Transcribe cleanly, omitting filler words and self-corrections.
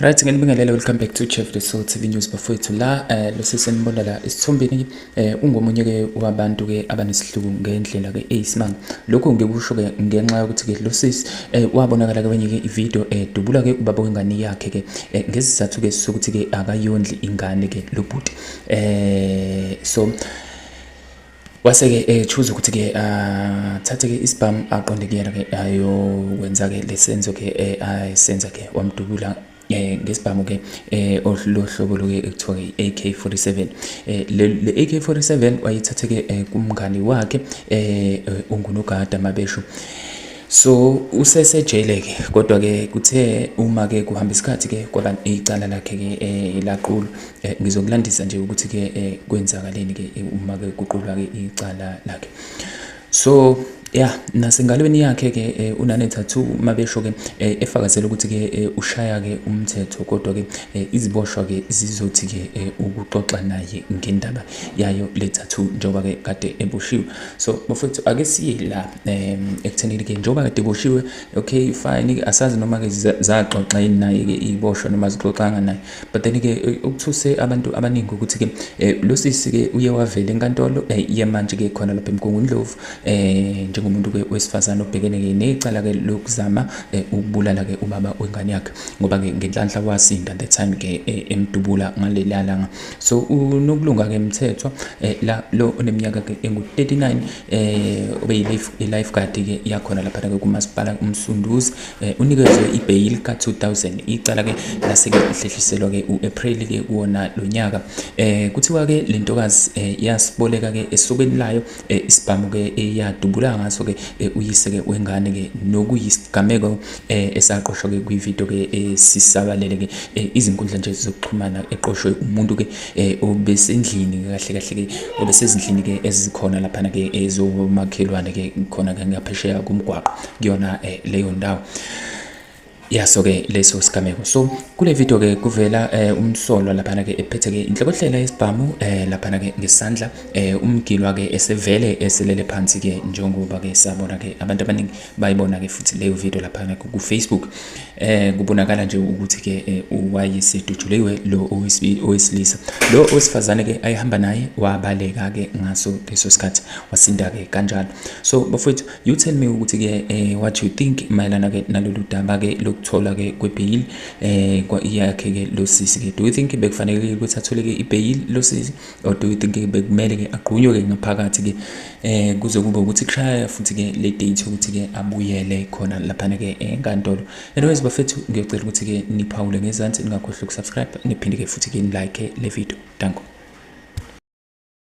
Right, nginibingelele, welcome back to Chef The Soul TV News bafowethu. La lo sesenibona la isithombeni ungomunye ke wabantu ke abanesihluku ngendlela ke eyisimanga. Lokho ngikusho ke ngenxa yokuthi ke lo sisi wabonakala ke kwenye ke ivideo edubula ke ubaba wengane yakhe ke ngesizathu ke sokuthi ke akayondli ingane ke lo bhuti. So wase-ke echuza ukuthi-ke athathe-ke isibhamu aqonde kuyena-ke ayokwenza-ke lesenzo-ke ayenza-ke, wamdubula ngesibhamu-ke lohlobo lo-ke ekuthiwa-ke i-AK47. Le AK47 wayithathe-ke kumngani wakhe ongunogada mabesho. So usesejele-ke, kodwa-ke kuthe uma-ke kuhamba isikhathi-ke kwaba icala lakhe-ke laqulwa. Ngizokulandisa nje ukuthi-ke kwenzakaleni-ke uma-ke kuqulwa-ke icala lakhe. So yeah, nasengalweni yakhe-ke unane-tattoo mabesho-ke efakazela ukuthi-ke ushaya-ke umthetho, kodwa-ke iziboshwa-ke zizothi-ke ukuxoxa naye ngendaba yayo le tattoo njengoba-ke kade eboshiwe. So bafowethu, ake siye la ekuthenini-ke njengoba kade eboshiwe, okay fine, asazi noma-ke zaxoxa yini naye-ke iboshwa noma zixoxanga naye, but then-ke okuthuse abantu abaningi ukuthi-ke lo sisi-ke uye wavela enkantolo yemantshi-ke khona lapha eMgungundlovu njengomuntu-ke wesifazane obhekene-ke necala-ke lokuzama ukubulala-ke ubaba wengane yakhe, ngoba-ke ngenhlanhla wasinda the time-ke emdubula ngaleliya langa. So uNokulunga-ke Mthethwa la lo oneminyaka-ke engu-39 obeyi-lifeguard-ke yakhona laphana-ke kumasipala uMsunduzi unikezwe ibheyili ka-2000. Icala-ke lase-ke lihlehliselwa-ke u-April-ke kuwona lo nyaka. Kuthiwa-ke le ntokazi yasiboleka-ke esokeni layo isibhamu-ke eyadubula ngaso-ke uyise-ke wengane-ke, nokuyisigameko esaqoshwa-ke kwividiyo-ke esisabalele-ke izinkundla nje zokuxhumana, eqoshwe umuntu-ke obesendlini kahle kahle-ke obesezindlini-ke ezikhona laphana-ke ezomakhelwane-ke khona-ke ngaphesheya komgwaqo kuyona leyo ndawo yaso-ke leso sigameko. So kule video ke kuvela umsolwa laphana ke ephethe ke inhlokohlela yesibhamu laphana ke ngesandla, umgilwa ke esevele eselele phansi ke, njengoba ke sabona ke abantu abaningi bayibona ke futhi leyo video laphana ku Facebook. Kubonakala nje ukuthi ke wayesedutshuliwe lo owesilisa. Lo owesifazane ke ayehamba naye wabaleka ke ngaso leso sikhathi, wasinda ke kanjalo. So bafowethu, you tell me ukuthi ke what you think mayelana ke nalolu daba ke lokuthola ke kwebheyili yakhe ke lo sisi ke. Do you think bekufanele ukuthi athole ke ibheyili lo sisi, or do you think bekumele ke agqunywe ke ngaphakathi ke kuze kube ukuthi kushaya futhi ke le date ukuthi ke abuyele khona laphana ke enkantolo? Anyways bafethu, ngiyocela ukuthi ke niphawule ngezansi, ningakhohlwa ukusubscribe, niphinde ke futhi ke nilike le video. Danko.